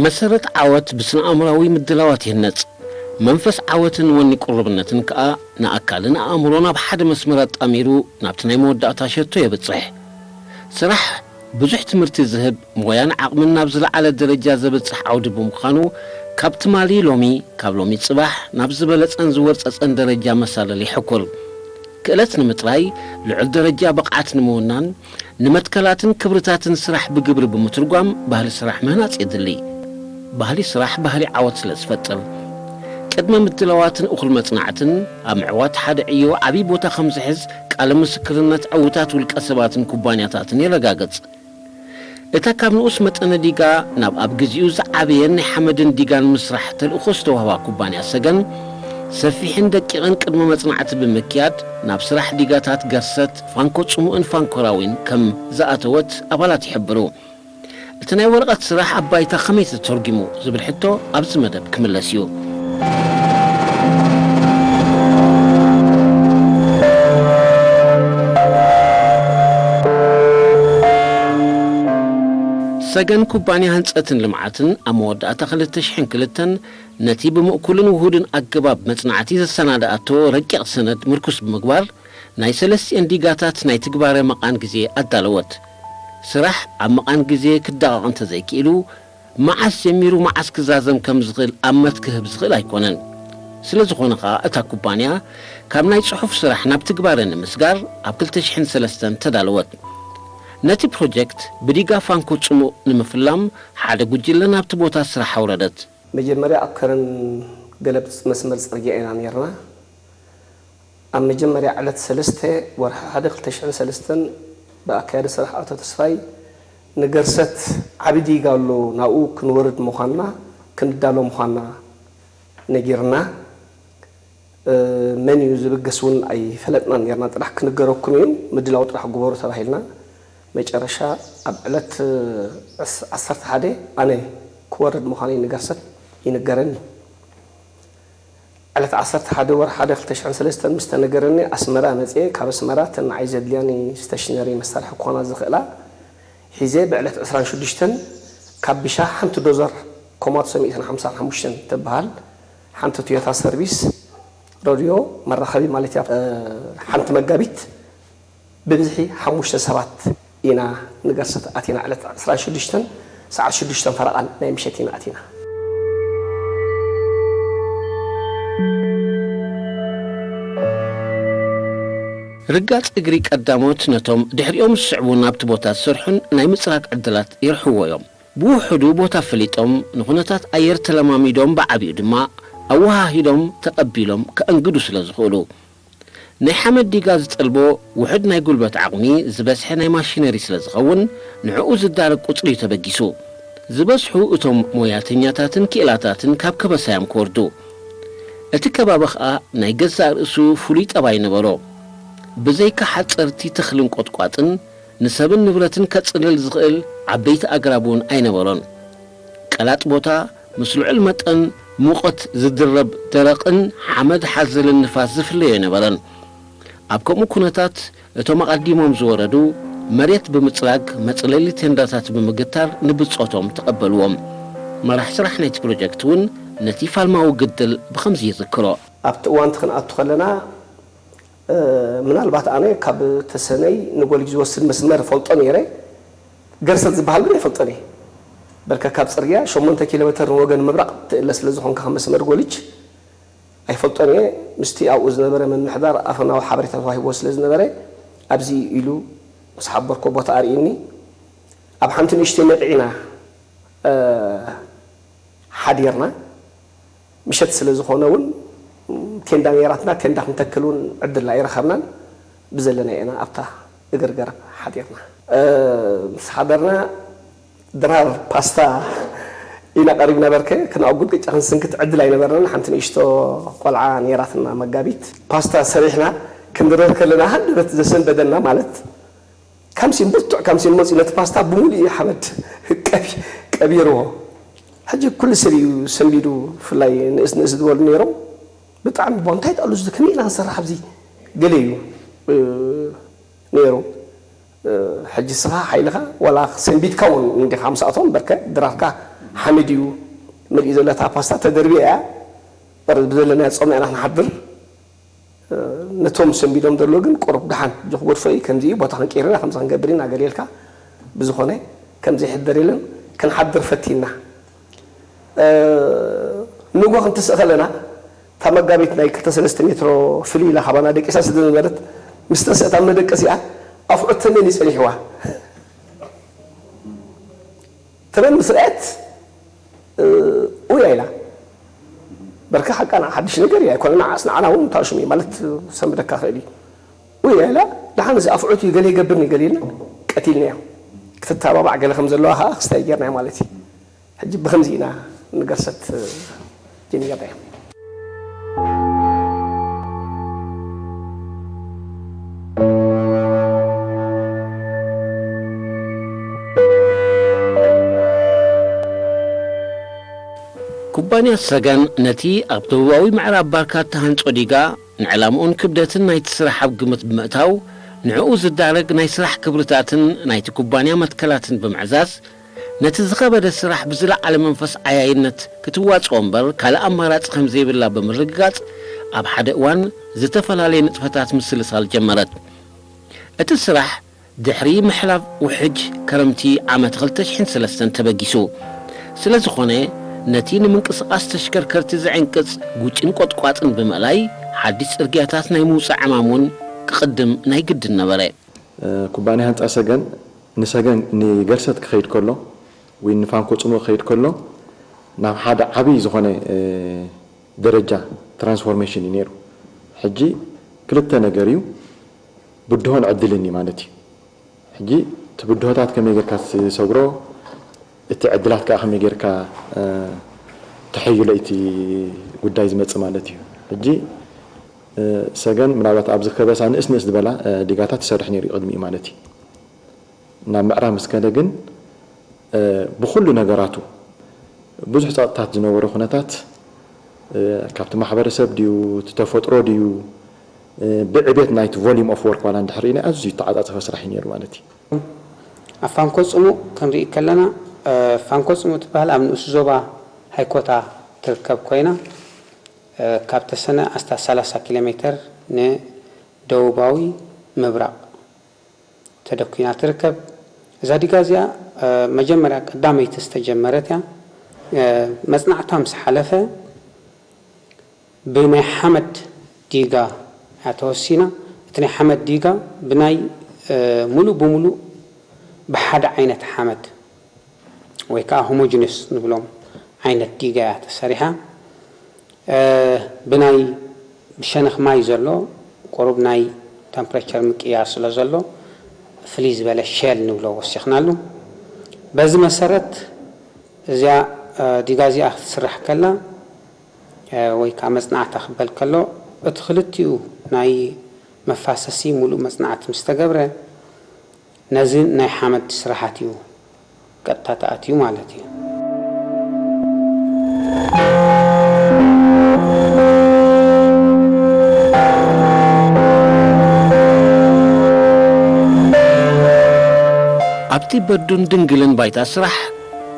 መሰረት ዓወት ብስነ ኣእምራዊ ምድላዋት ይህነጽ። መንፈስ ዓወትን ወኒ ቁርብነትን ከኣ ንኣካልን ኣእምሮን ኣብ ሓደ መስመር ኣጣሚሩ ናብቲ ናይ መወዳእታ ሸቶ የብጽሕ። ስራሕ ብዙሕ ትምህርቲ ዝህብ፣ ሞያን ዓቕምን ናብ ዝለዓለ ደረጃ ዘብጽሕ ዓውዲ ብምዃኑ፣ ካብ ትማሊ ሎሚ፣ ካብ ሎሚ ጽባሕ ናብ ዝበለጸን ዝወርጸጸን ደረጃ መሳለል ይሕኩር። ክእለት ንምጥራይ፣ ልዑል ደረጃ ብቕዓት ንምውናን፣ ንመትከላትን ክብርታትን ስራሕ ብግብሪ ብምትርጓም ባህሊ ስራሕ ምህናጽ የድሊ። ባህሊ ስራሕ ባህሊ ዓወት ስለ ዝፈጥር፣ ቅድመ ምድላዋትን እኹል መጽናዕትን ኣብ ምዕዋት ሓደ ዕዮ ዓብዪ ቦታ ከም ዝሕዝ ቃለ ምስክርነት ዕዉታት ውልቀ ሰባትን ኩባንያታትን የረጋግጽ። እታ ካብ ንኡስ መጠነ ዲጋ ናብ ኣብ ግዜኡ ዝዓበየን ናይ ሓመድን ዲጋን ምስራሕ ተልእኾ ዝተዋህባ ኩባንያ ሰገን፣ ሰፊሕን ደቂቕን ቅድመ መጽናዕቲ ብምክያድ ናብ ስራሕ ዲጋታት ገርሰት፣ ፋንኮ ጽሙእን ፋንኮራዊን ከም ዝኣተወት ኣባላት ይሕብሩ። እቲ ናይ ወረቐት ስራሕ ኣብ ባይታ ከመይ ተተርጒሙ ዝብል ሕቶ ኣብዚ መደብ ክምለስ እዩ። ሰገን ኩባንያ ህንጸትን ልምዓትን ኣብ መወዳእታ ክልተ ሽሕን ክልተን ነቲ ብምእኩልን ውሁድን ኣገባብ መጽናዕቲ ዘሰናድኣቶ ረቂቕ ሰነድ ምርኩስ ብምግባር፣ ናይ ሰለስቲኤን ዲጋታት ናይ ትግባረ መቓን ግዜ ኣዳለወት። ስራሕ ኣብ መቓን ግዜ ክደቓቕ እንተዘይክኢሉ፣ መዓስ ጀሚሩ መዓስ ክዛዘም ከም ዝኽእል ኣመት ክህብ ዝኽእል ኣይኮነን። ስለ ዝኾነ ኸኣ፣ እታ ኩባንያ ካብ ናይ ጽሑፍ ስራሕ ናብ ትግባረ ንምስጋር ኣብ ክልተ ሽሕን ሰለስተን ተዳለወት። ነቲ ፕሮጀክት ብዲጋ ፋንኮ ጽሙእ ንምፍላም ሓደ ጉጅለ ናብቲ ቦታ ስራሕ ኣውረደት። መጀመርያ ኣብ ከረን ገለብጽ መስመር ጽርግያ ኢና ኔርና። ኣብ መጀመርያ ዕለት ሰለስተ ወርሒ ሓደ ክልተ ሽሕን ሰለስተን ብኣካያዲ ስራሕ ኣቶ ተስፋይ ንገርሰት ዓቢ ዲጋ ኣሎ፣ ናብኡ ክንወርድ ምዃንና ክንዳሎ ምዃንና ነጊርና። እ፣ መን እዩ ዝብገስ እውን ኣይፈለጥናን ኔርና። ጥራሕ ክንገረኩም እዩ፣ ምድላው ጥራሕ ግበሩ ተባሂልና። መጨረሻ ኣብ ዕለት፣ እ፣ ዕስ-፣ ዓሰርተ ሓደ ኣነ ክወርድ ምዃነይ ንገርሰት ይንገረኒ። ዕለት ዓሰርተ ሓደ ወርሒ ሓደ ክልተ ሽሕን ሰለስተን ምስ ተነገረኒ ኣስመራ መጽየ። ካብ ኣስመራ እተን ንዓይ ዘድልያኒ ስቴሽነሪ መሳርሒ ክኾና ዝኽእላ ሒዘ ብዕለት ዕስራን ሽዱሽተን ካብ ቢሻ ሓንቲ ዶዘር ኮማትሶ ሚእትን ሓምሳን ሓሙሽተን ትበሃል ሓንቲ ቶዮታ ሰርቪስ ረድዮ መራኸቢ ማለት እያ፣ እ፣ ሓንቲ መጋቢት ብብዝሒ ሓሙሽተ ሰባት ኢና ንገርሰት ኣቲና። ዕለት ዕስራን ሽዱሽተን ሰዓት ሽዱሽተ ፈረቓን ናይ ምሸት ኢና ኣቲና። ርጋጽ እግሪ ቀዳሞት ነቶም ድሕሪኦም ዝስዕቡ ናብቲ ቦታ ዝሰርሑን ናይ ምጽራግ ዕድላት የርሕዎ እዮም። ብውሑዱ ቦታ ፈሊጦም፣ ንኹነታት ኣየር ተለማሚዶም፣ ብዓቢኡ ድማ ኣወሃሂዶም ተቐቢሎም ከእንግዱ ስለ ዝኽእሉ። ናይ ሓመድ ዲጋ ዝጠልቦ ውሑድ ናይ ጉልበት ዓቕሚ ዝበዝሐ ናይ ማሽነሪ ስለ ዝኸውን፣ ንዕኡ ዝዳረግ ቁጽሪ እዩ ተበጊሱ። ዝበዝሑ እቶም ሞያተኛታትን ክኢላታትን ካብ ከበሳ እዮም ክወርዱ። እቲ ከባቢ ኸኣ ናይ ገዛእ ርእሱ ፍሉይ ጠባይ ነበሮ። ብዘይካ ሓጸርቲ ተኽልን ቈጥቋጥን፣ ንሰብን ንብረትን ከጽልል ዝኽእል ዓበይቲ ኣግራብ እውን ኣይነበሮን። ቀላጥ ቦታ፣ ምስ ልዑል መጠን ሙቐት ዝድረብ ደረቕን ሓመድ ሓዘልን ንፋስ ዝፍለዮ ኣይነበረን። ኣብ ከምኡ ኩነታት፣ እቶም ኣቐዲሞም ዝወረዱ፣ መሬት ብምጽራግ፣ መጽለሊ ቴንዳታት ብምግታር ንብጾቶም ተቐበልዎም። መራሕ ስራሕ ናይቲ ፕሮጀክት እውን ነቲ ፋልማዊ ግድል ብኸምዚ ይዝክሮ። ኣብቲ እዋንቲ ክንኣቱ ከለና፣ እ፣ ምናልባት ኣነ ካብ ተሰነይ ንጎልጅ ዝወስድ መስመር እፈልጦ ነይረ። ገርሰት ዝበሃል ግን ኣይፈልጦን እየ። በርከ ካብ ጽርግያ ሸሞንተ ኪሎ ሜተር ንወገን ምብራቕ ትእለ ስለ ዝኾንካ፣ ካብ መስመር ጎልጅ ኣይፈልጦን እየ። ምስቲ ኣብኡ ዝነበረ ምምሕዳር ኣፈናዊ ሓበሬታ ተዋሂብዎ ስለ ዝነበረ፣ ኣብዚ ኢሉ ምስ ሓበርኮ ቦታ ኣርእዩኒ። ኣብ ሓንቲ ንእሽተይ መጥዒና፣ እ፣ ሓዲርና። ምሸት ስለ ዝኾነ እውን ቴንዳ ነይራትና፣ ቴንዳ ክንተክል እውን ዕድል ኣይረኸብናን። ብዘለና ኢና ኣብታ እግሪ ገረብ ሓዲርና። እ፣ ምስ ሓደርና ድራር ፓስታ ኢና ቀሪብና በርከ። ክነኣጉድ ቅጫ ክንስንክት ዕድል ኣይነበረን። ሓንቲ ንእሽቶ ቆልዓ ነይራትና መጋቢት። ፓስታ ሰሪሕና ክንድረር ከለና ሃንደበት ዘሰንበደና ማለት ካምሲን ብርቱዕ ካምሲን መፂኡ ነቲ ፓስታ ብምሉእ እዩ ሓመድ ቀቢ-፣ ቀቢርዎ። ሕጂ ኩሉ ሰብ እዩ ሰንቢዱ፣ ብፍላይ ንእስ ንእስ ዝበሉ ነይሮም። ብጣዕሚ ቦ-፣ እንታይ ጣሉ እዚ ከመይ ኢና ክንሰርሕ ኣብዚ ገለ እዩ፣ እ፣ ነይሩ። እ፣ ሕጂ ስኻ ሓይልኻ ዋላ ሰንቢድካ እውን እንዲኻ ምስኣቶም በርከ ድራርካ ሓመድ እዩ መሊኡ ዘለታ ፓስታ ተደርቢያ እያ። በር-፣ ብዘለናዮ ጾም ኢና ክንሓድር። ነቶም ሰንቢዶም ዘሎ ግን ቁሩብ ደሓን ዝኽጎድፎ እዩ። ከምዚ እዩ፣ ቦታ ክንቅይር ኢና፣ ከምዚ ክንገብር ኢና፣ ገለ ኢልካ ብዝኾነ ከምዚ ይሕደር የለን፣ ክንሓድር ፈቲና። እ፣ ንጎ ክንትስእ ከለና፣ እታ መጋቢት ናይ ክልተ ሰለስተ ሜትሮ ፍልይ ኢላ ካባና ደቂሳ ስለ ዝነበረት፣ ምስ ተስእት ኣብ መደቀሲኣ ኣፍዑት ተመን እዩ ጸኒሕዋ። ተመን ምስ ረኣየት፣ እ፣ ኡያ ኢላ። በርካ ሓቃ ንዓ ሓድሽ ነገር እዩ፣ ኣይኮነ ንዓስ ንዓና እውን ታሽሙ እዩ ማለት ሰንብደካ ክእል እዩ። ኡያ ኢላ፣ ደሓን እዚ ኣፍዑት እዩ፣ ገለ ይገብርኒ ገለ ኢልና ቀቲልናዮ። ክትተባባዕ ገለ ከም ዘለዋ ከዓ ክስታይ ጌርናዮ ማለት እዩ። ሕጂ ብኸምዚ ኢና ንገርሰት ጀሚርናዮ። ኩባንያ ሰገን ነቲ ኣብ ደቡባዊ ምዕራብ ባርካ እተሃንጾ ዲጋ፣ ንዕላምኡን ክብደትን ናይቲ ስራሕ ኣብ ግምት ብምእታው፣ ንዕኡ ዝዳረግ ናይ ስራሕ ክብርታትን ናይቲ ኩባንያ መትከላትን ብምዕዛዝ፣ ነቲ ዝኸበደ ስራሕ ብዝለዓለ መንፈስ ዓያይነት ክትዋጽኦ እምበር ካልእ ኣማራጺ ከም ዘይብላ ብምርግጋጽ፣ ኣብ ሓደ እዋን ዝተፈላለየ ንጥፈታት ምስልሳል ጀመረት። እቲ ስራሕ ድሕሪ ምሕላፍ ውሕጅ ከረምቲ ዓመት ክልተ ሽሕን ሰለስተን ተበጊሱ ስለ ዝኾነ፣ ነቲ ንምንቅስቓስ ተሽከርከርቲ ዝዕንቅጽ ጉጭን ቆጥቋጥን ብምእላይ፣ ሓድሽ ጽርግያታት ናይ ምውጻእ ዕማም እውን ክቕድም ናይ ግድን ነበረ። ኩባንያ ህንጻ ሰገን ንሰገን ንገርሰት ክኸይድ ከሎ ወይ ንፋንኮ ጽሙእ ክኸይድ ከሎ ናብ ሓደ ዓብዪ ዝኾነ ደረጃ ትራንስፎርሜሽን እዩ ነይሩ። ሕጂ ክልተ ነገር እዩ፣ ብድሆን ዕድልን እዩ ማለት እዩ። ሕጂ እቲ ብድሆታት ከመይ ጌርካ ትሰግሮ፣ እቲ ዕድላት ከዓ ከመይ ጌርካ ተሐይሎ እቲ ጉዳይ ዝመጽእ ማለት እዩ። ሕጂ ሰገን ምናልባት ኣብዚ ከበሳ ንእስ ንእስ ዝበላ ዲጋታት ትሰርሕ ነይሩ እዩ ቅድሚኡ ማለት እዩ። ናብ ምዕራብ ምስ ከደ ግን ብኹሉ ነገራቱ ብዙሕ ጸቕጥታት ዝነበሮ ኩነታት ካብቲ ማሕበረሰብ ድዩ እቲ ተፈጥሮ ድዩ ብዕቤት ናይቲ volume of work ዋላ እንድሕር ርኢና ኣዝዩ ዝተዓጻጸፈ ስራሕ እዩ ነይሩ ማለት እዩ። ኣብ ፋንኮ ጽሙእ ክንርኢ ከለና ፋንኮ ጽሙእ ትበሃል ኣብ ንኡስ ዞባ ሃይኮታ ትርከብ ኮይና ካብ ተሰነ ኣስታት ሰላሳ ኪሎ ሜተር ንደቡባዊ ምብራቕ ተደኲና ትርከብ። እዛ ዲጋ እዚኣ መጀመርያ ቀዳመይቲ ዝተጀመረት እያ። መፅናዕታ ምስ ሓለፈ ብናይ ሓመድ ዲጋ እያ ተወሲና። እቲ ናይ ሓመድ ዲጋ ብናይ ሙሉእ ብሙሉእ ብሓደ ዓይነት ሓመድ ወይ ከዓ ሆሞጂነስ ንብሎም ዓይነት ዲጋ እያ ተሰሪሓ። ብናይ ብሸነኽ ማይ ዘሎ ቁሩብ ናይ ተምፕሬቸር ምቅያር ስለ ዘሎ ፍልይ ዝበለ ሼል ንብሎ ወሲኽናሉ። በዚ መሰረት እዚኣ ዲጋ እዚኣ ክትስራሕ ከላ ወይ ከዓ መፅናዕታ ክበል ከሎ እቲ ክልቲኡ ናይ መፋሰሲ ሙሉእ መፅናዕቲ ምስ ተገብረ ነዚ ናይ ሓመድ ስራሓት እዩ ቀጥታ ተኣትዩ ማለት እዩ። ኣብቲ በዱን ድንግልን ባይታ ስራሕ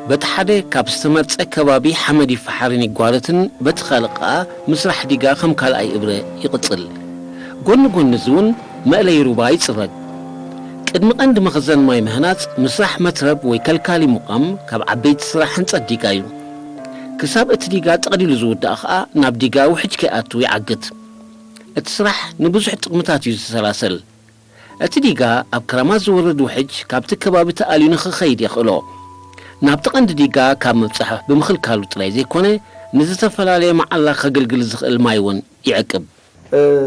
በቲ ሓደ ካብ ዝተመርጸ ከባቢ ሓመድ ይፈሓርን ይጓረትን በቲ ካልእ ከኣ ምስራሕ ዲጋ ከም ካልኣይ እብረ ይቕጽል። ጎኒ ጎኒ እዚ እውን መእለይ ሩባ ይጽረግ። ቅድሚ ቀንዲ መኽዘን ማይ ምህናጽ ምስራሕ መትረብ ወይ ከልካሊ ምቋም ካብ ዓበይቲ ስራሕ ህንጸት ዲጋ እዩ። ክሳብ እቲ ዲጋ ጠቕሊሉ ዝውዳእ ኸኣ ናብ ዲጋ ውሕጅ ከይኣቱ ይዓግት። እቲ ስራሕ ንብዙሕ ጥቕምታት እዩ ዝሰላሰል። እቲ ዲጋ ኣብ ክራማት ዝወርድ ውሕጅ ካብቲ ከባቢ ተኣልዩ ንኽኸይድ የኽእሎ። ናብቲ ቀንዲ ዲጋ ካብ ምብጻሕ ብምኽልካሉ ጥራይ ዘይኮነ፣ ንዝተፈላለየ መዓላ ከገልግል ዝኽእል ማይ እውን ይዕቅብ።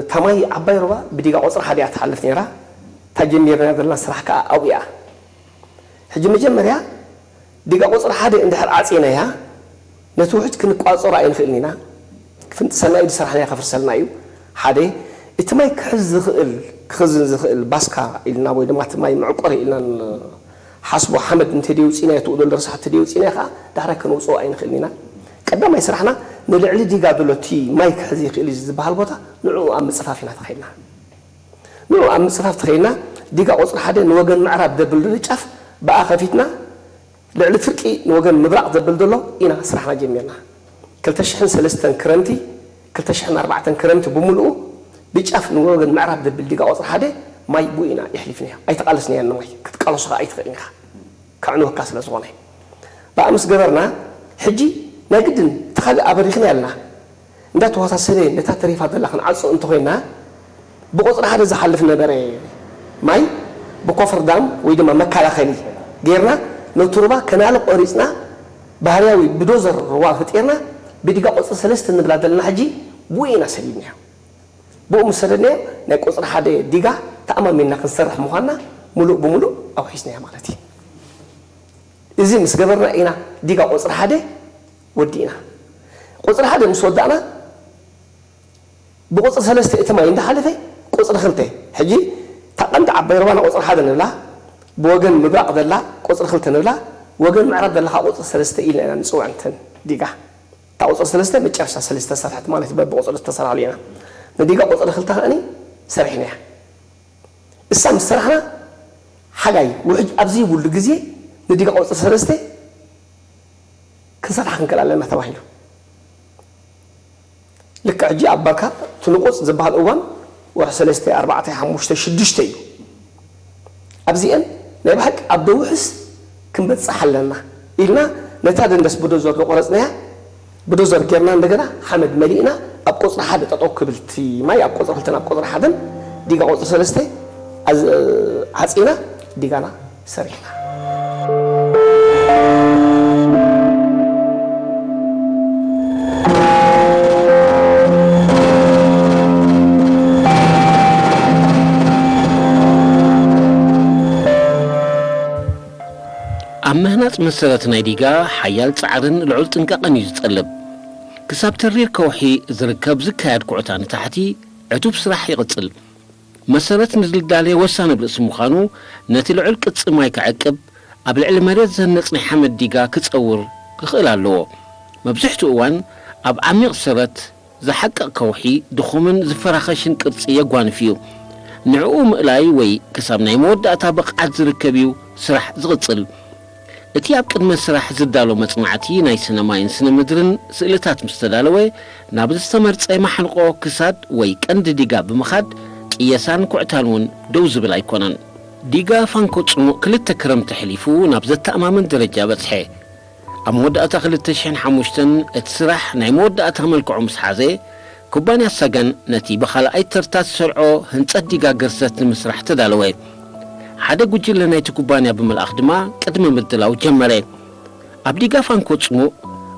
እታ ማይ ዓባይ ሩባ ብዲጋ ቁጽሪ ሓደ እያ ትሓልፍ ነይራ። እታ ጀሚርና ዘለና ስራሕ ከኣ ኣብኡ እያ። ሕጂ መጀመርያ ዲጋ ቁጽሪ ሓደ እንድሕር ዓጺናያ፣ ነቲ ውሕጅ ክንቋጸሮ ኣይንኽእልን ኢና። ክፍንጥሰና እዩ፣ ዝሰራሕናዮ ከፍርሰልና እዩ። ሓደ፣ እቲ ማይ ክሕዝ ዝኽእል፣ ክኽዝን ዝኽእል ባስካ ኢልና ወይ ድማ እቲ ማይ መዕቆሪ ኢልና ንሓስቦ ሓመድ እንተደይ ውጺና፣ እቲ ውደል ደርሳ እንተደይ ውጺና ከኣ ዳሕራይ ከነውጽኦ ኣይንኽእልን ኢና። ቀዳማይ ስራሕና ንልዕሊ ዲጋ ዘሎ እቲ ማይ ክሕዝ ይኽእል እዩ ዝበሃል ቦታ ንዕኡ ኣብ ምጽፋፍ ኢና ተኸይድና። ንዕኡ ኣብ ምጽፋፍ ተኸይድና፣ ዲጋ ቁጽሪ ሓደ ንወገን ምዕራብ ዘብል ዘሎ ጫፍ ብኣ ከፊትና፣ ልዕሊ ፍርቂ ንወገን ምብራቕ ዘብል ዘሎ ኢና ስራሕና ጀሚርና። ክልተ ሽሕን ሰለስተን ክረምቲ፣ ክልተ ሽሕን ኣርባዕተን ክረምቲ ብምሉኡ ብጫፍ ንወገን ምዕራብ ዘብል ዲጋ ቁጽሪ ሓደ ማይ ብኡ ኢና የሕሊፍናዮ። ኣይተቓለስናዮን ንማይ፣ ክትቃለሶ ከኣ ኣይትኽእልን ኢኻ። ከዕንወካ ስለ ዝኾነ። ብኣ ምስ ገበርና፣ ሕጂ ናይ ግድን እቲ ካልእ ኣበሪኽና ኣለና። እንዳተወሳሰበ ነታ ተሪፋ ዘላ ክንዓጾ እንተኾይንና፣ ብቁጽሪ ሓደ ዝሓልፍ ነበረ ማይ ብኮፈር ዳም ወይ ድማ መከላኸሊ ጌርና ነቲ ሩባ ከናለ ቆሪጽና ባህርያዊ ብዶዘር ሩባ ፈጢርና ብዲጋ ቁጽሪ ሰለስተ ንብላ ዘለና ሕጂ ብኡ ኢና ሰዲድናዮ። ብኡ ምስ ሰደድናዮ ናይ ቁጽሪ ሓደ ዲጋ ተኣማሚንና ክንሰርሕ ምዃንና ምሉእ ብምሉእ ኣውሒስናዮ ማለት እዩ። እዚ ምስ ገበርና ኢና ዲጋ ቁጽሪ ሓደ ወዲእና። ቁጽሪ ሓደ ምስ ወዳእና ብቁጽሪ ሰለስተ እቲ ማይ እንዳሓለፈ ቁጽሪ ክልተ፣ ሕጂ እታ ቀንዲ ዓባይ ሩባና ቁጽሪ ሓደ ንብላ፣ ብወገን ምብራቕ ዘላ ቁጽሪ ክልተ ንብላ፣ ወገን ምዕራብ ዘላ ከዓ ቁጽሪ ሰለስተ ኢልና ኢና ንጽውዐን እተን ዲጋ። እታ ቁጽሪ ሰለስተ መጨረሻ ሰለስተ ዝተሰርሐት ማለት እዩ፣ በብቁጽሪ ዝተሰርሓሉ ኢና። ንዲጋ ቁጽሪ ክልተ ከኣኒ ሰሪሕናያ። እሳ ምስ ሰራሕና ሓጋይ ውሕጅ ኣብ ዘይብሉ ግዜ ንዲጋ ቁጽሪ ሰለስተ ክንሰርሓ ክንክእል ኣለና ተባሂሉ። ልክዕ ሕጂ ኣብ በርካ ትንቁጽ ዝበሃል እዋን ወርሒ ሰለስተ፣ ኣርባዕተ፣ ሓሙሽተ፣ ሽዱሽተ እዩ። ኣብዚአን ናይ ብሓቂ ኣብ ደውሕስ ክንበጽሕ ኣለና ኢልና ነታ ደንደስ ብዶዘር ዝቆረጽናያ ብዶዘር ጌርና እንደገና ሓመድ መሊእና ኣብ ቁጽሪ ሓደ ጠጠው ክብል እቲ ማይ ኣብ ቁጽሪ ክልተን ኣብ ቁጽሪ ሓደን ዲጋ ቁጽሪ ሰለስተ ኣዝ-፣ ዓጺና ዲጋና ሰሪሕና። ኣብ ምህናጽ መሰረት ናይ ዲጋ ሓያል ጻዕርን ልዑል ጥንቃቐን እዩ ዝጠልብ። ክሳብ ተሪር ከውሒ ዝርከብ ዝካየድ ኩዕታ ንታሕቲ ዕቱብ ስራሕ ይቕጽል። መሰረት ንድልዳለ ወሳኒ ኣብ ርእሲ ምዃኑ፣ ነቲ ልዑል ቅርጺ ማይ ክዕቅብ፣ ኣብ ልዕሊ መሬት ዝህነጽ ናይ ሓመድ ዲጋ ክጸውር ክኽእል ኣለዎ። መብዝሕትኡ እዋን ኣብ ዓሚቕ ሰረት ዝሓቅቕ ከውሒ ድኹምን ዝፈራኸሽን ቅርጺ የጓንፍ እዩ። ንዕኡ ምእላይ ወይ ክሳብ ናይ መወዳእታ ብቕዓት ዝርከብ እዩ ስራሕ ዝቕጽል። እቲ ኣብ ቅድመ ስራሕ ዝዳሎ መጽናዕቲ ናይ ስነ ማይን ስነ ምድርን ስእልታት ምስ ተዳለወ፣ ናብ ዝተመርጸ ማሕንቆ ክሳድ ወይ ቀንዲ ዲጋ ብምኻድ ቅየሳን ኩዕታን እውን ደው ዝብል ኣይኮነን። ዲጋ ፋንኮ ጽሙእ ክልተ ክረምቲ ኣሕሊፉ ናብ ዘተኣማምን ደረጃ በጽሐ። ኣብ መወዳእታ ክልተ ሽሕን ሓሙሽተን እቲ ስራሕ ናይ መወዳእታ መልክዑ ምስ ሓዘ፣ ኩባንያ ሳጋን ነቲ ብኻልኣይ ተርታ ዝሰርዖ ህንጸት ዲጋ ገርሰት ንምስራሕ ተዳለወ። ሓደ ጉጅለ ናይቲ ኩባንያ ብምልኣኽ ድማ ቅድመ ምድላው ጀመረ። ኣብ ዲጋ ፋንኮ ጽሙእ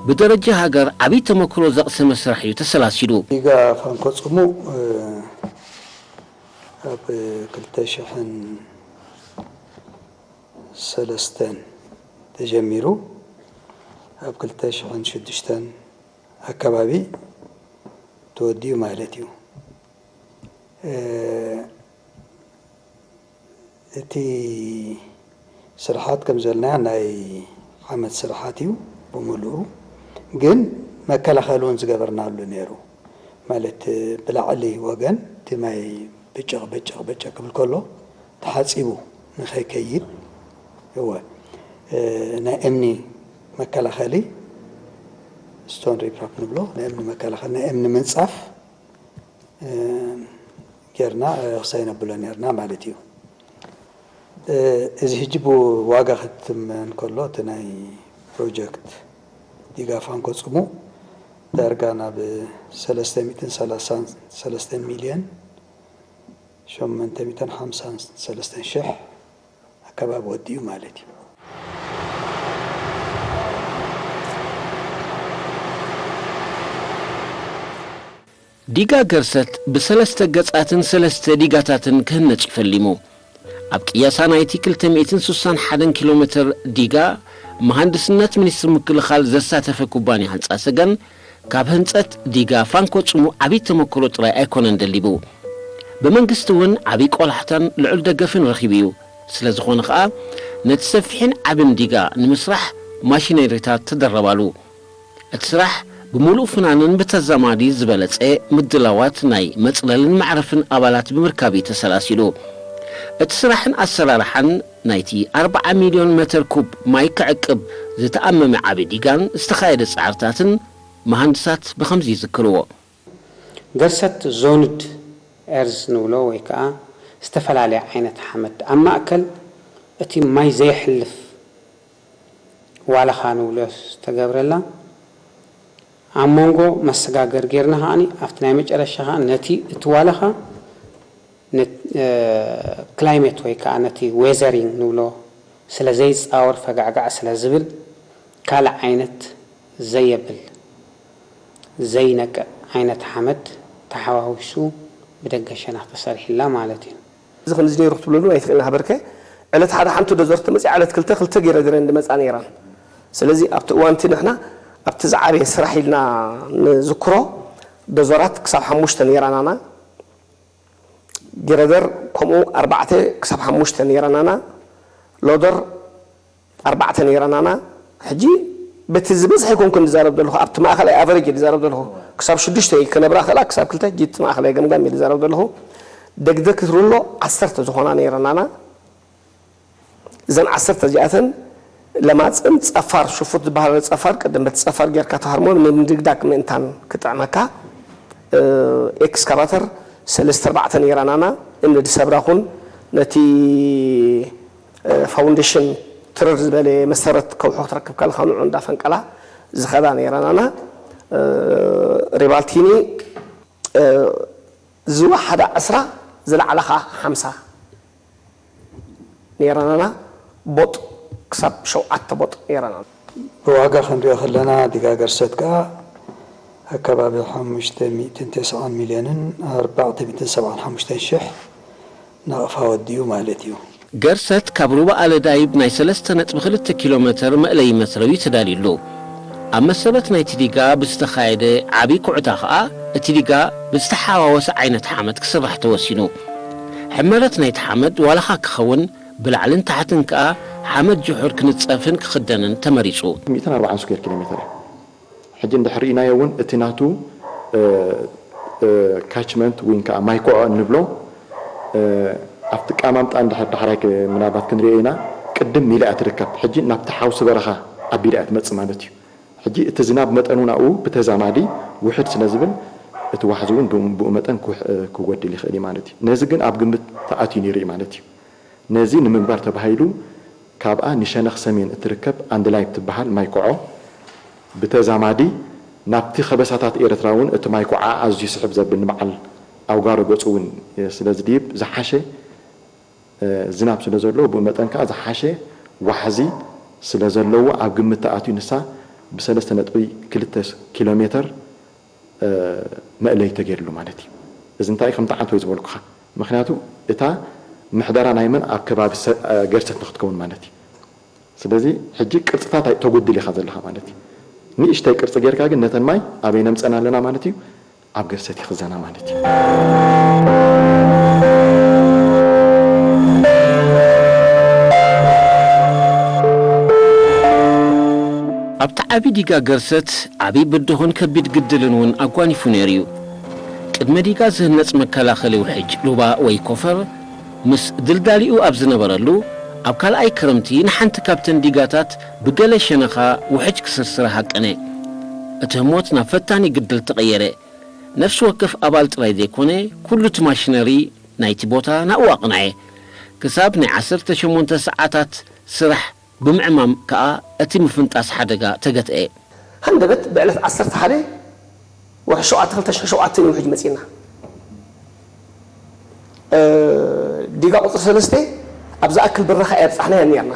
ብደረጃ ሃገር ዓብዪ ተመክሮ ዘቕሰመ ስራሕ እዩ ተሰላሲሉ። ዲጋ ፋንኮ ጽሙእ፣ እ፣ ኣብ ክልተ ሽሕን ሰለስተን ተጀሚሩ ኣብ ክልተ ሽሕን ሽዱሽተን ኣከባቢ ተወዲኡ ማለት እዩ። እ፣ እቲ ስርሓት ከም ዝበልናዮ ናይ ዓመት ስርሓት እዩ ብምሉኡ። ግን መከላኸሊ እውን ዝገበርናሉ ነይሩ። ማለት ብላዕሊ ወገን እቲ ማይ ብጭቕ ብጭቕ ብጭቕ ክብል ከሎ ተሓጺቡ ንኸይከይድ። እወ፣ እ፣ ናይ እምኒ መከላኸሊ፣ ስቶን ሪፕራፕ ንብሎ፣ ናይ እምኒ መከላኸሊ፣ ናይ እምኒ ምንጻፍ፣ እ፣ ጌርና፣ እ፣ ክሳይ ነብሎ ኔርና ማለት እዩ። እ፣ እዚ ሕጂ ብዋጋ ክትመን ከሎ፣ እቲ ናይ ፕሮጀክት ዲጋ ፋንኮ ጽሙ ዳርጋ ናብ ሰለስተ ሚእትን ሰላሳን ሰለስተን ሚልዮን ሸሞንተ ሚእትን ሓምሳን ሰለስተን ሽሕ ኣከባቢ ወዲኡ ማለት እዩ። ዲጋ ገርሰት ብሰለስተ ገጻትን ሰለስተ ዲጋታትን ክህነጽ እዩ ፈሊሙ። ኣብ ቅያሳ ናይቲ ክልተ ሚእትን ስሳን ሓደን ኪሎ ሜትር ዲጋ፣ መሃንድስነት ሚኒስትሪ ምክልኻል ዘሳተፈ ኩባንያ ህንጻ ሰገን፣ ካብ ህንጸት ዲጋ ፋንኮ ጽሙ ዓብዪ ተመክሮ ጥራይ ኣይኮነን ደሊቡ። ብመንግስቲ እውን ዓብዪ ቆላሕታን ልዑል ደገፍን ረኺቡ እዩ። ስለ ዝኾነ ኸኣ፣ ነቲ ሰፊሕን ዓብን ዲጋ ንምስራሕ ማሽነሪታት ተደረባሉ። እቲ ስራሕ ብምሉእ ፍናንን ብተዛማዲ ዝበለጸ ምድላዋት ናይ መጽለልን መዕረፍን ኣባላት ብምርካብ እዩ ተሰላሲሉ። እቲ ስራሕን ኣሰራርሓን ናይቲ ኣርብዓ ሚልዮን መተር ኩብ ማይ ክዕቅብ ዝተኣመመ ዓቢ ዲጋን ዝተኻየደ ጻዕርታትን መሃንድሳት ብኸምዚ ይዝክርዎ። ገርሰት ዞንድ ኤርዝ ንብሎ ወይ ከዓ ዝተፈላለየ ዓይነት ሓመድ ኣብ ማእከል እቲ ማይ ዘየሕልፍ ዋለኻ ንብሎ ዝተገብረላ ኣብ መንጎ መሰጋገር ጌርና ከዓኒ ኣብቲ ናይ መጨረሻ ከዓ ነቲ እቲ ዋለኻ ክላይሜት ወይ ከዓ ነቲ ዌዘሪንግ ንብሎ ስለ ዘይፃወር ፈጋዕጋዕ ስለ ዝብል ካልእ ዓይነት ዘየብል ዘይነቅዕ ዓይነት ሓመድ ተሓዋዊሱ ብደገ ሸነኽ ተሰሪሕላ ማለት እዩ። እዚ ከምዚ ነይሩ ክትብለሉ ኣይትኽእልን ሃበርከ ዕለት ሓደ ሓንቲ ዶዘር ትመፅእ ዕለት ክልተ ክልተ ጊረደር እየን ዝመፃ ነይረን። ስለዚ ኣብቲ እዋንቲ ንሕና ኣብቲ ዝዓበየ ስራሕ ኢልና ንዝክሮ ዶዘራት ክሳብ ሓሙሽተ ነይረናና። ጊረደር ከምኡ ኣርባዕተ ክሳብ ሓሙሽተ ነይረናና። ሎደር ኣርባዕተ ነይረናና። ሕጂ በቲ ዝበዝሐ ኣይኮንኩን ዝዛረብ ዘለኹ ኣብቲ ማእኸላይ ኣቨሬጅ እየ ዝዛረብ ዘለኹ። ክሳብ ሽዱሽተ ክነብራ ክእላ ክሳብ ክልተ ሕጂ እቲ ማእኸላይ ገምጋም እየ ዝዛረብ ዘለኹ። ደግደግ ክትርሎ ዓሰርተ ዝኾና ነይረናና። እዘን ዓሰርተ እዚኣተን ለማፅን ፀፋር ሽፉት ዝበሃል ፀፋር ቅድም በቲ ፀፋር ጌርካ ተሃርሞ ንምድግዳግ ምእንታን ክጥዕመካ ኤክስካቫተር ሰለስተ ኣርባዕተ ነይረናና እምኒ ዝሰብራ ኩን ነቲ ፋውንዴሽን ትርር ዝበለ መሰረት ከውሑ ክትረክብ ከለኻ ንዑ እንዳፈንቀላ ዝኸዳ ነይረናና ሪባልቲኒ ዝወሓዳ ዕስራ ዝለዓላ ከዓ ሓምሳ ነይረናና ቦጥ ክሳብ ሸውዓተ ቦጥ ነይረናና። ብዋጋ ክንሪኦ ከለና ዲጋ ገርሰት ከዓ ኣከባቢ ሓሙሽተ ሚእትን ተስዓን ሚልዮንን ኣርባዕተ ሚእትን ሰብዓን ሓሙሽተን ሽሕ ናቕፋ ወዲኡ ማለት እዩ። ገርሰት ካብ ሩባ ኣለዳይብ ናይ ሰለስተ ነጥቢ ክልተ ኪሎ ሜተር መእለዪ መትረብ እዩ ተዳልዩሉ። ኣብ መሰረት ናይቲ ዲጋ ብዝተኻየደ ዓቢ ኩዕታ ኸኣ እቲ ዲጋ ብዝተሓዋወሰ ዓይነት ሓመድ ክስራሕ ተወሲኑ። ሕመረት ናይቲ ሓመድ ዋላኻ ክኸውን ብላዕልን ታሕትን ከኣ ሓመድ ጅሑር ክንጸፍን ክኽደንን ተመሪጹ። ሚእትን ኣርባዓን ስኩዌር ኪሎ ሜተር እዩ። ሕጂ እንድሕር ርኢናዮ እውን እቲ ናቱ ካችመንት ወይ ከዓ ማይ ኮዖ እንብሎ ኣብቲ ቃማምጣ እንድሕር ዳሕራይ ምናልባት ክንሪኦ ኢና ቅድም ኢላ እያ ትርከብ። ሕጂ ናብቲ ሓውሲ በረኻ ኣቢላ እያ ትመፅእ ማለት እዩ። ሕጂ እቲ ዝናብ መጠኑ ናብኡ ብተዛማዲ ውሕድ ስለ ዝብል እቲ ዋሕዚ እውን ብኡ መጠን ክጎድል ይኽእል እዩ ማለት እዩ። ነዚ ግን ኣብ ግምት ተኣትዩ ነይሩ እዩ ማለት እዩ። ነዚ ንምግባር ተባሂሉ ካብኣ ንሸነኽ ሰሜን እትርከብ ኣንድላይ እትበሃል ማይ ኮዖ ብተዛማዲ ናብቲ ከበሳታት ኤርትራ እውን እቲ ማይ ኮዓ ኣዝዩ ይስሕብ ዘብል ንበዓል ኣውጋሮ ገጹ እውን ስለ ዝድይብ ዝሓሸ ዝናብ ስለ ዘለዎ ብኡ መጠን ከዓ ዝሓሸ ዋሕዚ ስለ ዘለዎ ኣብ ግምት ተኣትዩ ንሳ ብሰለስተ ነጥቢ ክልተ ኪሎ ሜተር መእለይ ተገይርሉ ማለት እዩ። እዚ እንታይ ከም ተዓንቶ እዩ ዝበልኩኻ። ምክንያቱ እታ ምሕደራ ናይ መን ኣብ ከባቢ ገርሰት ንክትከውን ማለት እዩ። ስለዚ ሕጂ ቅርፅታት ተጉድል ኢኻ ዘለኻ ማለት እዩ። ንእሽተይ ቅርፂ ጌርካ ግን ነተን ማይ ኣበይ ነምፀን ኣለና ማለት እዩ። ኣብ ገርሰት ይኽዘና ማለት እዩ። ኣብቲ ዓቢ ዲጋ ገርሰት ዓቢ ብድሆን ከቢድ ግድልን እውን ኣጓኒፉ ነይሩ እዩ። ቅድመ ዲጋ ዝህነጽ መከላኸሊ ውሕጅ ሩባ ወይ ኮፈር ምስ ድልዳሊኡ ኣብ ዝነበረሉ፣ ኣብ ካልኣይ ክረምቲ ንሓንቲ ካብተን ዲጋታት ብገለ ሸነኻ ውሕጅ ክስርስራ ሃቀነ። እቲ ህሞት ናብ ፈታኒ ግድል ተቐየረ። ነፍሲ ወከፍ ኣባል ጥራይ ዘይኮነ፣ ኩሉ እቲ ማሽነሪ ናይቲ ቦታ ናብኡ ኣቕንዐ። ክሳብ ናይ ዓሰርተ ሸሞንተ ሰዓታት ስራሕ ብምዕማም ከኣ እቲ ምፍንጣስ ሓደጋ ተገትአ። ሃንደበት ብዕለት ዓሰርተ ሓደ ወርሒ ሸውዓተ ክልተ ሽሕን ሸውዓተን እዩ ውሕጅ መጺእና። እ፣ ዲጋ ቁጽሪ ሰለስተ ኣብ ዝኣክል ብራኸ ኣየብጻሕናያን ነርና።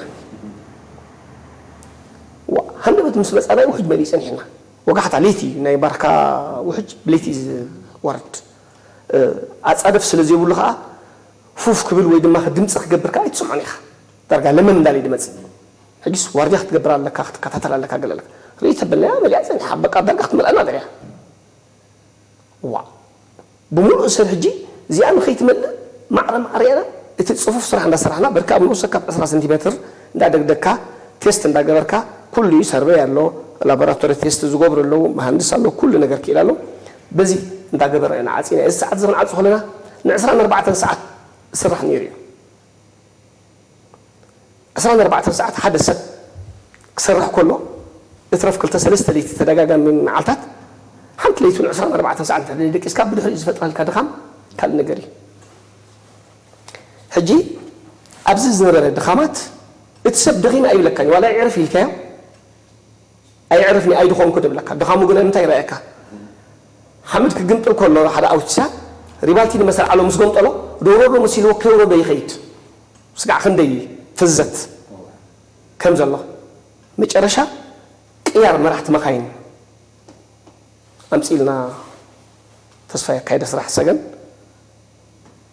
ዋ፣ ሃንደበት ምስ መጻና ውሕጅ መሊኡ ጸኒሕና። ወጋሕታ ለይቲ ናይ ባርካ ውሕጅ ብለይቲ እዩ ዝወርድ። እ፣ ኣጻደፍ ስለ ዘይብሉ ከኣ ፉፍ ክብል ወይ ድማ ድምጺ ክገብር ከኣ ኣይትሰምዖን ኢኻ። ዳርጋ ለመን እንዳለ ድመጽእ። ሕጂስ ዋርድያ ክትገብር ኣለካ፣ ክትከታተል ኣለካ፣ ገለ ኣለካ። ርእይ ተበልናያ፣ መሊኣ ጸኒሓ። በቃ ዳርጋ ክትመልኣና ገርያ። ዋ። ብምሉእ ሰብ ሕጂ እዚኣ ንኸይትመልእ ማዕረ ማዕረ ኢና እቲ ጽፉፍ ስራሕ እንዳሰራሕና፣ በርካ ኣብ ንኡስ ካብ ዕስራ ሰንቲሜትር እንዳደግደግካ ቴስት እንዳገበርካ፣ ኩሉ እዩ፣ ሰርቨይ ኣሎ፣ ላቦራቶሪ ቴስት ዝገብሩ ኣለዉ፣ መሃንድስ ኣሎ፣ ኩሉ ነገር ክኢል ኣሎ። በዚ እንዳገበርና ኢና ዓጺና። እዚ ሰዓት እዚ ክንዓጹ ከለና ንዕስራን ኣርባዕተን ሰዓት ዝስራሕ ነይሩ እዩ። ዕስራን ኣርባዕተን ሰዓት ሓደ ሰብ ክሰርሕ ከሎ፣ እትረፍ ክልተ ሰለስተ ለይቲ ተደጋጋሚ መዓልታት፣ ሓንቲ ለይቱ ንዕስራን ኣርባዕተን ሰዓት እንድሕር ደቂስካ፣ ብድሕሪኡ ዝፈጥረልካ ድኻም ካልእ ነገር እዩ። ሕጂ ኣብዚ ዝነበረ ድኻማት፣ እቲ ሰብ ደኺመ ኣይብለካን እዩ፣ ዋላ የዕርፍ ኢልካዮ፣ ኣየዕርፍን እዩ፣ ኣይድኾንኩን ይብለካ። ድኻሙ ግን ኣብ ምንታይ ይረኣየካ? ሓመድ ክግምጥል ከሎ ሓደ ኣውቲሳ፣ ሪባልቲ ንመሰል ዓሎ ምስ ገምጠሎ፣ ዶ ውረዶ መሲልዎ ከይውረዶ ይኸይድ። ስጋዕ ክንደይ ፍዘት ከም ዘሎ። መጨረሻ ቅያር መራሕቲ መኻይን ኣምጺእልና ተስፋ የካየደ ስራሕ ሰገን።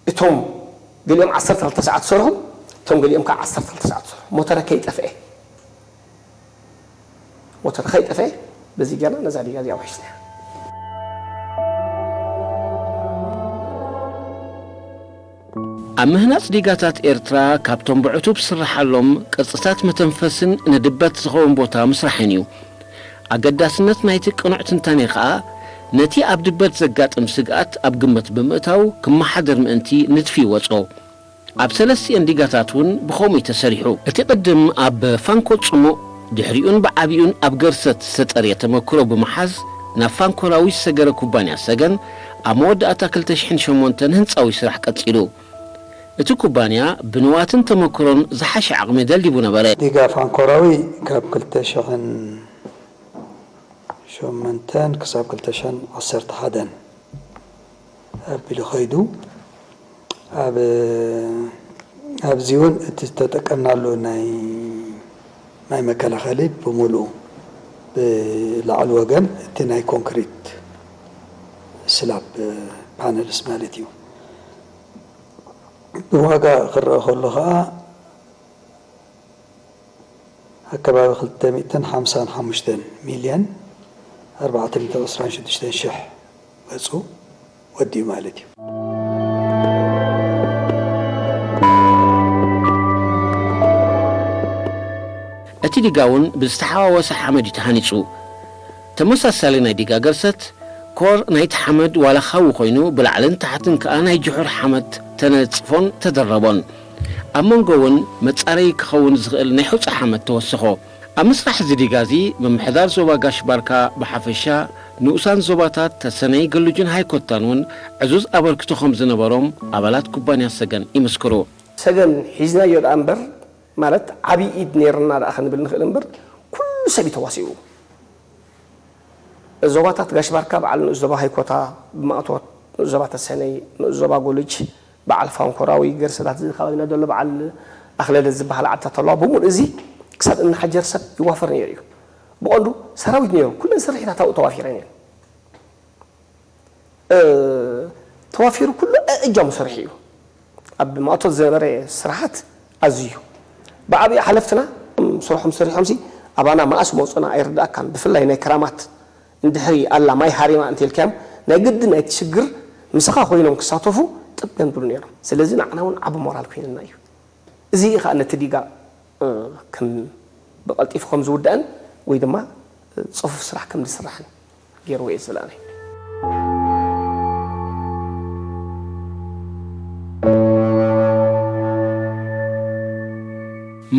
እቶም ገሊኦም ዓሰርተ ክልተ ሰዓት ዝሰርሑ፣ እቶም ገሊኦም ከዓ ዓሰርተ ክልተ ሰዓት ዝሰርሑ። ሞተረ ከይጠፍኤ፣ ሞተረ ከይጠፍኤ፣ በዚ ጌርና ነዛ ዲጋ እዚኣ ውሒስናያ። ኣብ ምህናጽ ዲጋታት ኤርትራ ካብቶም ብዕቱብ ዝስርሓሎም ቅርጽታት መተንፈስን ንድበት ዝኸውን ቦታ ምስራሕን እዩ። ኣገዳስነት ናይቲ ቅኑዕ ትንታኔ ከኣ ነቲ ኣብ ድበት ዘጋጥም ስግኣት ኣብ ግምት ብምእታው ክመሓደር ምእንቲ ንድፊ ይወጾ። ኣብ ሰለስቲኤን ዲጋታት እውን ብኸምኡ እዩ ተሰሪሑ። እቲ ቅድም ኣብ ፋንኮ ጽሙእ፣ ድሕሪኡን ብዓቢኡን ኣብ ገርሰት ዝተጠርየ ተመክሮ ብምሓዝ ናብ ፋንኮራዊ ዝሰገረ ኩባንያ ሰገን ኣብ መወዳእታ ክልተ ሽሕን ሸሞንተን ህንጻዊ ስራሕ ቀጺሉ። እቲ ኩባንያ ብንዋትን ተመክሮን ዝሓሸ ዓቕሚ ደልዲቡ ነበረ። ዲጋ ፋንኮራዊ ካብ ክልተ ሽሕን ሸሞንተን ክሳብ ክልተ ሽሕን ዓሰርተ ሓደን ኣቢሉ ኸይዱ። ኣብ፣ ኣብዚ እውን እቲ ዝተጠቀምናሉ ናይ፣ ናይ መከላኸሊ ብምሉኡ ብላዕሊ ወገን እቲ ናይ ኮንክሪት ስላብ ፓነልስ ማለት እዩ። ብዋጋ ክረአ ከሎ ኸዓ ኣከባቢ ክልተ ሚእትን ሓምሳን ሓሙሽተን ሚልዮን ኣርባዕተ ሚእትን ዕስራን ሽዱሽተን ሽሕ ገጹ ወዲኡ ማለት እዩ። እቲ ዲጋ እውን ብዝተሓዋወሰ ሓመድ እዩ ተሃኒጹ። ተመሳሳሊ ናይ ዲጋ ገርሰት፣ ኮር ናይቲ ሓመድ ዋላ ኻዊ ኮይኑ ብላዕልን ታሕትን ከኣ ናይ ጅሑር ሓመድ ተነጽፎን ተደረቦን። ኣብ መንጎ እውን መጻረዪ ክኸውን ዝኽእል ናይ ሑጻ ሓመድ ተወሰኾ። ኣብ ምስራሕ እዚ ዲጋ እዚ ምምሕዳር ዞባ ጋሽ ባርካ ብሓፈሻ፣ ንኡሳን ዞባታት ተሰነይ፣ ገሉጅን ሃይኮታን እውን ዕዙዝ ኣበርክቶ ከም ዝነበሮም ኣባላት ኩባንያ ሰገን ይምስክሩ። ሰገን ሒዝናዮ ደኣ እምበር፣ ማለት ዓብዪ ኢድ ነይርና ደኣ ክንብል ንኽእል እምበር፣ ኩሉ ሰብ እዩ ተዋሲኡ። ዞባታት ጋሽ ባርካ፣ በዓል ንኡስ ዞባ ሃይኮታ፣ ብማእቶት ንኡስ ዞባ ተሰነይ፣ ንኡስ ዞባ ጎልጅ፣ በዓል ፋንኮራዊ፣ ገርሰታት እዚ ከባቢና ዘሎ በዓል ኣኽለለ ዝበሃል ዓድታት ኣለዋ። ብምሉእ እዚ ክሳብ እምኒ ሓጀር ሰብ ይዋፈር ነይሩ እዩ። ብቐንዱ ሰራዊት ነይሩ፣ ኩለን ስርሒታት ኣብኡ ተዋፊረን እየን። እ፣ ተዋፊሩ ኩሉ እጃሙ ሰሪሑ እዩ። ኣብ ማእቶት ዝነበረ ስራሓት ኣዝዩ እዩ። ብዓብዩ ሓለፍትና ስርሖም ሰሪሖምሲ ኣባና መኣስ መውፅና ኣይርድኣካን። ብፍላይ ናይ ክራማት እንድሕሪ ኣላ ማይ ሃሪማ እንተልካዮም ናይ ግድን ናይቲ ሽግር ምሳኻ ኮይኖም ክሳተፉ ጥብ የንብሉ ነይሮም። ስለዚ ንዓና እውን ዓቢ ሞራል ኮይንና እዩ። እዚ እዩ ከዓ ነቲ ዲጋ፣ እ፣ ከም ብቐልጢፉ ከም ዝውዳእን ወይ ድማ፣ እ፣ ጽፉፍ ስራሕ ከም ዝስራሕን ገይርዎ እዩ ዝብል ኣነ።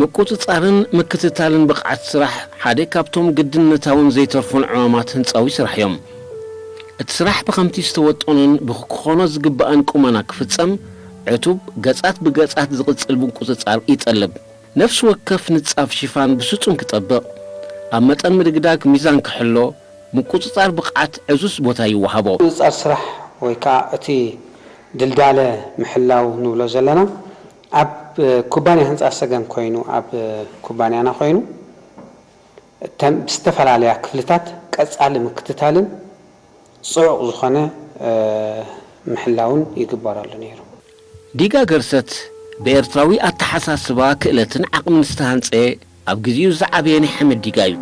ምቁጽጻርን ምክትታልን ብቕዓት ስራሕ ሓደ ካብቶም ግድነታውን ዘይተርፉን ዕማማት ህንጻዊ ስራሕ እዮም። እቲ ስራሕ ብኸምቲ ዝተወጠኖን ብክኾኖ ዝግባእን ቁመና ክፍጸም፣ ዕቱብ ገጻት ብገጻት ዝቕጽል ምቁጽጻር ይጠልብ። ነፍሲ ወከፍ ንጻፍ ሽፋን ብስጹም ክጠብቕ፣ ኣብ መጠን ምድግዳግ ሚዛን ክሕሎ፣ ምቁጽጻር ብቕዓት ዕዙዝ ቦታ ይወሃቦ። ምቁጽጻር ስራሕ ወይ ከዓ እቲ ድልዳለ ምሕላው ንብሎ ዘለና፣ ኣብ ኩባንያ ህንፃ ሰገን ኮይኑ፣ ኣብ ኩባንያና ኮይኑ፣ እተን ብዝተፈላለያ ክፍልታት ቀጻሊ ምክትታልን ጽዑቕ ዝኾነ፣ እ፣ ምሕላውን ይግበረሉ ነይሩ። ዲጋ ገርሰት ብኤርትራዊ ኣተሓሳስባ፣ ክእለትን ዓቕምን ዝተሃንጸ፣ ኣብ ግዜኡ ዝዓበየ ናይ ሓመድ ዲጋ እዩ።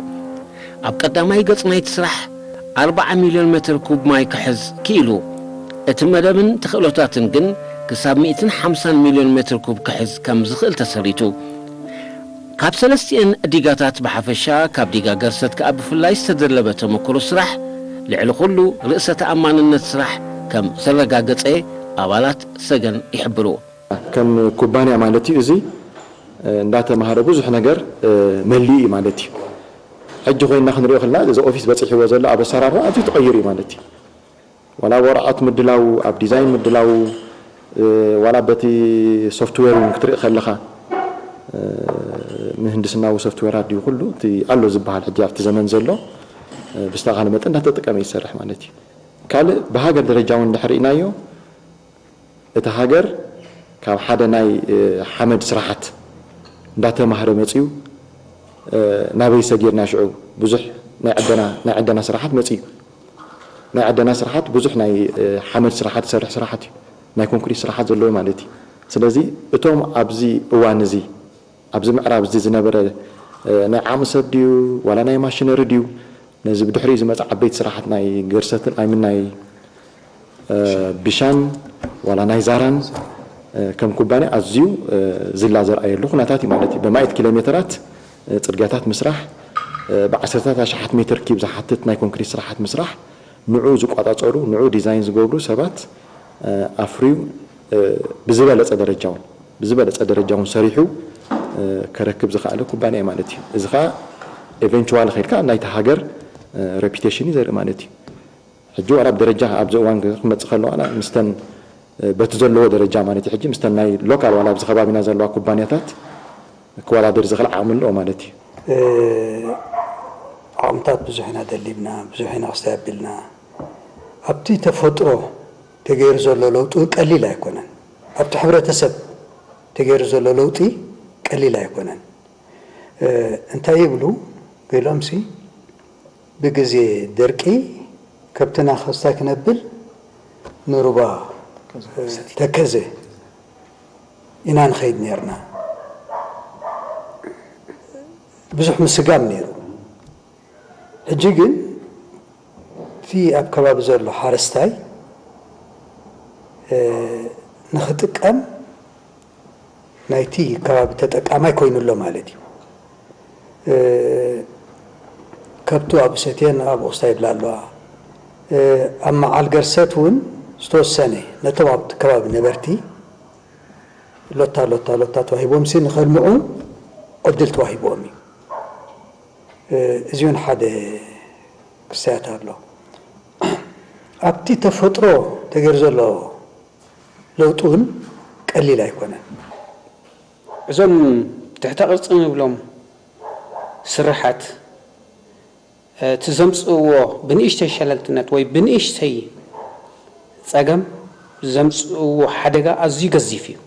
ኣብ ቀዳማይ ገጽ ናይቲ ስራሕ ኣርብዓ ሚልዮን ሜትር ኩብ ማይ ክሕዝ ክኢሉ። እቲ መደብን ተኽእሎታትን ግን ክሳብ ሚእትን ሓምሳን ሚልዮን ሜትር ኩብ ክሕዝ ከም ዝኽእል ተሰሪቱ። ካብ ሰለስቲኤን ዲጋታት ብሓፈሻ፣ ካብ ዲጋ ገርሰት ከኣ ብፍላይ ዝተደለበ ተመክሮ ስራሕ፣ ልዕሊ ኩሉ ርእሰ ተኣማንነት ስራሕ ከም ዘረጋገጸ ኣባላት ሰገን ይሕብሩ። ከም ኩባንያ ማለት እዩ፣ እዚ እንዳተማህረ ብዙሕ ነገር መሊኡ እዩ ማለት እዩ። ሕጂ ኮይና ክንሪኦ ከለና፣ እዚ ኦፊስ በፂሕዎ ዘሎ ኣብ ኣሰራርሓ ኣዝዩ ተቐይሩ እዩ ማለት እዩ። ዋላ ኣብ ወረቐት ምድላው፣ ኣብ ዲዛይን ምድላው፣ እ፣ ዋላ በቲ ሶፍትዌር እውን ክትርኢ ከለኻ፣ እ፣ ምህንድስናዊ ሶፍትዌራት ድዩ ኩሉ እቲ ኣሎ ዝበሃል ሕጂ ኣብቲ ዘመን ዘሎ፣ እ፣ ብዝተኻለ መጠን እንዳተጠቀመ ይሰርሕ ማለት እዩ። ካልእ ብሃገር ደረጃ እውን እንድሕር ርኢናዮ፣ እቲ ሃገር ካብ ሓደ ናይ፣ እ፣ ሓመድ ስራሓት እንዳተማህረ መፅዩ፣ እ፣ ናበይ ሰጊርና ሽዑ ብዙሕ ናይ ዕደና፣ ናይ ዕደና ስራሓት መፅዩ። ናይ ዕደና ስራሓት ብዙሕ ናይ፣ እ፣ ሓመድ ስራሓት ዝሰርሕ ስራሓት እዩ። ናይ ኮንክሪት ስራሓት ዘለዎ ማለት እዩ። ስለዚ እቶም ኣብዚ እዋን እዚ፣ ኣብዚ ምዕራብ እዚ ዝነበረ፣ እ፣ ናይ ዓቕሚ ሰብ ድዩ ዋላ ናይ ማሽነሪ ድዩ፣ ነዚ ብድሕሪኡ ዝመጽእ ዓበይቲ ስራሓት ናይ ገርሰትን፣ ኣይምን ናይ፣ እ፣ ብሻን ዋላ ናይ ዛራን፣ እ፣ ከም ኩባንያ ኣዝዩ፣ እ፣ ዝላ ዘርኣየሉ ኩነታት እዩ ማለት እዩ። በማእት ኪሎ ሜተራት፣ እ፣ ጽርግያታት ምስራሕ፣ እ፣ ብዓሰርታት ኣሽሓት ሜትር ኪብ ዝሓትት ናይ ኮንክሪት ስራሓት ምስራሕ፣ ንዑ ዝቆጻጸሩ፣ ንዑ ዲዛይን ዝገብሩ ሰባት፣ እ፣ ኣፍርዩ፣ እ፣ ብዝበለጸ ደረጃውን፣ ብዝበለጸ ደረጃውን ሰሪሑ፣ እ፣ ከረክብ ዝኸኣለ ኩባንያ እዩ ማለት እዩ። እዚ ኸኣ ኤቨንቹዋሊ ኸይድካ ናይቲ ሃገር፣ እ፣ ሬፒቴሽን እዩ ዘርኢ ማለት እዩ። ሕጂ ዋላ ኣብ ደረጃ ኣብዚ እዋን ክመጽእ ከሎ ዋላ ምስተን፣ እ፣ በቲ ዘለዎ ደረጃ ማለት እዩ። ሕጂ ምስተን ናይ ሎካል ዋላ ኣብዚ ከባቢና ዘለዋ ኩባንያታት ክወዳደር ዝኽእል ዓቕሚ ኣለዎ ማለት እዩ። እ፣ ዓቕምታት ብዙሕ ኢና ደሊብና፣ ብዙሕ ኢና ክስታይ ኣቢልና። ኣብቲ ተፈጥሮ ተገይሩ ዘሎ ለውጢ እውን ቀሊል ኣይኮነን። ኣብቲ ሕብረተሰብ ተገይሩ ዘሎ ለውጢ ቀሊል ኣይኮነን። እ፣ እንታይ ይብሉ ገሎምሲ፣ ብግዜ ደርቂ ከብትና ክስታይ ክነብል ንሩባ፣ እ፣ ተከዘ ኢና ንኸይድ ነርና። ብዙሕ ምስጋም ነይሩ። ሕጂ ግን እቲ ኣብ ከባቢ ዘሎ ሓረስታይ፣ እ፣ ንኽጥቀም ናይቲ ከባቢ ተጠቃማይ ኮይኑ ኣሎ ማለት እዩ። እ፣ ከብቱ ኣብኡ ሰትየን ኣብኡ ክስታይ ይብላ ኣለዋ። እ፣ ኣብ መዓል ገርሰት እውን ዝተወሰነ ነቶም ኣብቲ ከባቢ ነበርቲ ሎታ፣ ሎታ፣ ሎታ ተዋሂቦም ሲ ንኸልምዑ ዕድል ተዋሂቦም እዩ። እ፣ እዚ እውን ሓደ ክስተያት ኣሎ። ኣብቲ ተፈጥሮ ተገይሩ ዘሎ ለውጢ እውን ቀሊል ኣይኮነን። እዞም ትሕተ ቅርጺ ንብሎም ስርሓት፣ እ፣ እቲ ዘምጽእዎ ብንእሽተይ ሸለልትነት ወይ ብንእሽተይ ጸገም ዘምጽእዎ ሓደጋ ኣዝዩ ገዚፍ እዩ።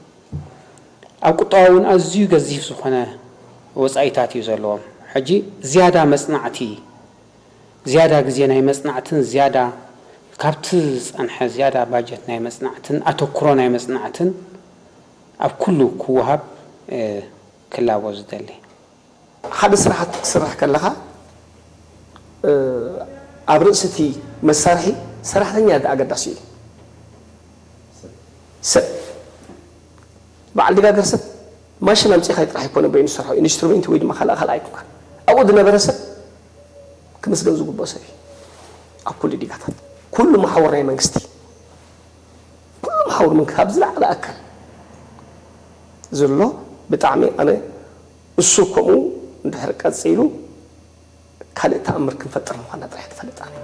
ኣብ ቁጠባ እውን ኣዝዩ ገዚፍ ዝኾነ ወጻኢታት እዩ ዘለዎም። ሕጂ ዝያዳ መጽናዕቲ፣ ዝያዳ ግዜ ናይ መጽናዕትን ዝያዳ ካብቲ ዝጸንሐ ዝያዳ ባጀት ናይ መጽናዕትን ኣተኩሮ ናይ መጽናዕትን ኣብ ኩሉ ክወሃብ፣ እ፣ ክላቦ ዝደሊ። ሓደ ስራሓት ክስራሕ ከለኻ፣ እ፣ ኣብ ርእሲ እቲ መሳርሒ ሰራሕተኛ ኣገዳሲ እዩ። ሰብ፣ በዓል ዲጋ ገርሰት ማሽን ኣምጺእካ ጥራሕ ኣይኮነ በይኑ ዝሰርሖ፣ ኢንስትሩሜንት ወይ ድማ ካልኣ ካልኣ ኣይኮንካ። ኣብኡ ዝነበረ ሰብ ክምስገን ዝግብኦ ሰብ እዩ። ኣብ ኩሉ ዲጋታት፣ ኩሉ መሓውር ናይ መንግስቲ፣ ኩሉ መሓውር መንግስቲ ካብ ዝለዓለ ኣካል ዘሎ ብጣዕሚ ኣነ እሱ ከምኡ እንድሕር ቀጺሉ ካልእ ተኣምር ክንፈጥር ምዃንና ጥራሕ ትፈልጥ ኣነ።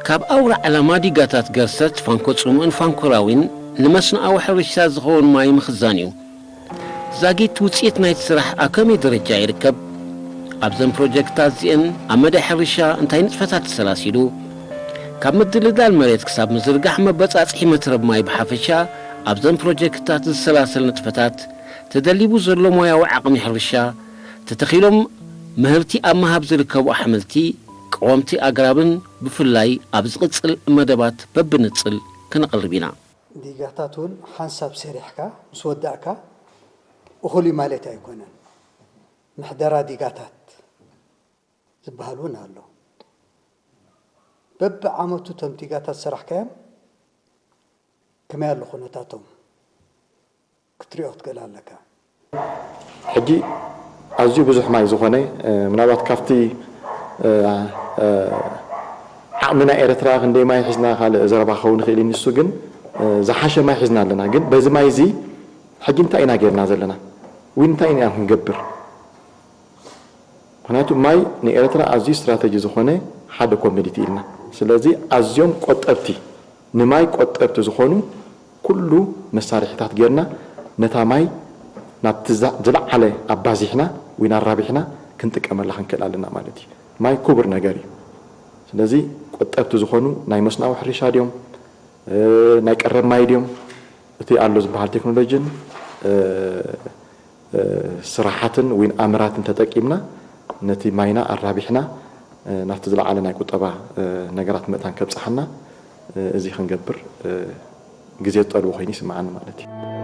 ካብ ኣውራ ዕላማ ዲጋታት ገርሰት ፋንኮ ጽሙእን ፋንኮ ራዊን ንመስኖኣዊ ሕርሻ ዝኸውን ማይ ምኽዛን እዩ። ዛጊት ውጽኢት ናይቲ ስራሕ ኣብ ከመይ ደረጃ ይርከብ? ኣብዘን ፕሮጀክትታት እዚአን ኣብ መዳይ ሕርሻ እንታይ ንጥፈታት ተሰላሲሉ? ካብ ምድልዳል መሬት ክሳብ ምዝርጋሕ መበጻጽሒ መትረብ ማይ ብሓፈሻ ኣብዘን ፕሮጀክትታት ዝሰላሰል ንጥፈታት፣ ተደሊቡ ዘሎ ሞያዊ ዓቕሚ ሕርሻ፣ ተተኺሎም ምህርቲ ኣብ ምሃብ ዝርከቡ ኣሕምልቲ፣ ቀወምቲ ኣግራብን ብፍላይ ኣብ ዝቕጽል መደባት በብንጽል ክነቕርብ ኢና። ዲጋታት እውን ሓንሳብ ሰሪሕካ ምስ ወዳእካ እኹል እዩ ማለት ኣይኮነን። ምሕደራ ዲጋታት ዝበሃል እውን ኣሎ። በብዓመቱ እቶም ዲጋታት ሰራሕካዮም ከመይ ኣሎ ኩነታቶም ክትሪኦ ክትክእል ኣለካ። ሕጂ ኣዝዩ ብዙሕ ማይ ዝኾነ፣ እ፣ ምናልባት ካብቲ፣ እ፣ እ፣ ዓቕሚ ናይ ኤርትራ ክንደይ ማይ ሒዝና ካልእ ዘረባ ክኸውን ይኽእል እዩ። ንሱ ግን፣ እ፣ ዝሓሸ ማይ ሒዝና ኣለና። ግን በዚ ማይ እዚ ሕጂ እንታይ ኢና ጌርና ዘለና? ወይ እንታይ ኢና ክንገብር? ምኽንያቱ ማይ ንኤርትራ ኣዝዩ ስትራተጂ ዝኾነ ሓደ ኮሞዲቲ ኢልና። ስለዚ ኣዝዮም ቆጠብቲ፣ ንማይ ቆጠብቲ ዝኾኑ ኩሉ መሳርሒታት ጌርና ነታ ማይ ናብቲ ዛ-፣ ዝለዓለ ኣባዚሕና ወይ ኣራቢሕና ክንጥቀመላ ክንክእል ኣለና ማለት እዩ። ማይ ክቡር ነገር እዩ። ስለዚ ቆጠብቲ ዝኾኑ ናይ መስኖኣዊ ሕርሻ ድዮም፣ እ፣ ናይ ቀረብ ማይ ድዮም፣ እቲ ኣሎ ዝበሃል ቴክኖሎጂን፣ እ፣ እ፣ ስራሓትን ወይ ኣምራትን ተጠቂምና ነቲ ማይና ኣራቢሕና፣ እ፣ ናብቲ ዝለዓለ ናይ ቁጠባ፣ እ፣ ነገራት ምእታን ከብጽሓና፣ እ፣ እዚ ክንገብር፣ እ፣ ግዜ ዝጠልቦ ኮይኑ ይስምዓኒ ማለት እዩ።